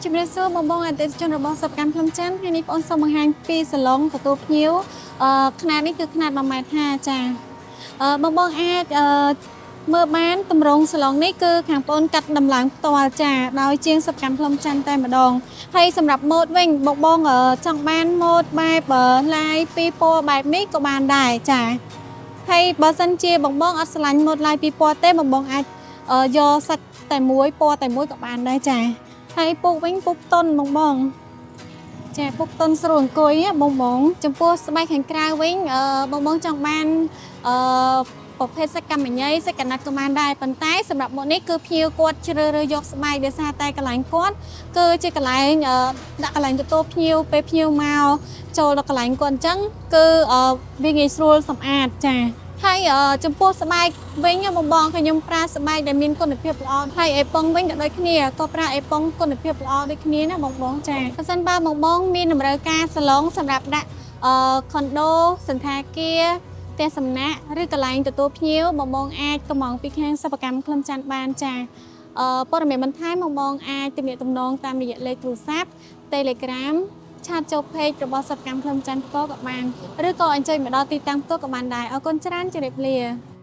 ជំរាបសួរបងបងអតិថិជនរបស់សិប្បកម្មភ្នំច័ន្ទថ្ងៃនេះបងសូមបង្ហាញពីសាឡុងទទួលភ្ញៀវអឺຂະຫນាតនេះគឺຂະຫນាត1ម៉ែត្រ50ចាអឺបងបងអាចអឺមើលបានតម្រងសាឡុងនេះគឺខាងបងកាត់ដំឡើងផ្ទាល់ចាដោយជាងសិប្បកម្មភ្នំច័ន្ទតែម្ដងហើយសម្រាប់ម៉ូតវិញបងបងអឺចង់បានម៉ូតបែបអឺឡាយពីរពណ៌បែបនេះក៏បានដែរចាហើយបើសិនជាបងបងអត់ស្រឡាញ់ម៉ូតឡាយពីរពណ៌ទេបងបងអាចអឺយកសាច់តែមួយពណ៌តែមួយក៏បានដែរចា ហើយពូកវិញពូកតុនបងបងចាពូកតុនស្រួលអង្គុយណាបងបងចំពោះស្បែកខាងក្រៅវិញអឺបងបងចង់បានអឺប្រភេទសាច់កម្មញីសាច់កណាត់ក៏បានដែរប៉ុន្តែសម្រាប់ម៉ូតនេះគឺភ្ញៀវគាត់ជ្រើសរើសយកស្បែកដោយសារតែកន្លែងគាត់គឺជាកន្លែងអឺដាក់កន្លែងទទួលភ្ញៀវពេលភ្ញៀវមកចូលដល់កន្លែងគាត់អញ្ចឹងគឺអឺវាងាយស្រួលសម្អាតចាហើយអឺចំពោះស្បែកវិញណាបងបងខ្ញុំប្រើស្បែកដែលមានគុណភាពល្អហើយអេប៉ុងវិញក៏ដូចគ្នាក៏ប្រើអេប៉ុងគុណភាពល្អដូចគ្នាណាបងបងចាបើសិនបើបងបងមានតម្រូវការសាឡុងសម្រាប់ដាក់អឺខុនដូសន្តាគារផ្ទះសំណាក់ឬកន្លែងទទួលភ្ញៀវបងបងអាចកម្មងពីខាងសិប្បកម្មខ្លឹមច័ន្ទបានចាអឺព័ត៌មានបន្ថែមបងបងអាចទំនាក់ទំនងតាមរយៈលេខទូរស័ព្ទ Telegram chat ចូល page របស់សិប្បកម្មខ្លឹមច័ន្ទផ្ទាល់ក៏បានឬក៏អញ្ជើញមកដល់ទីតាំងផ្ទាល់ក៏បានដែរអរគុណច្រើនជម្រាបលា។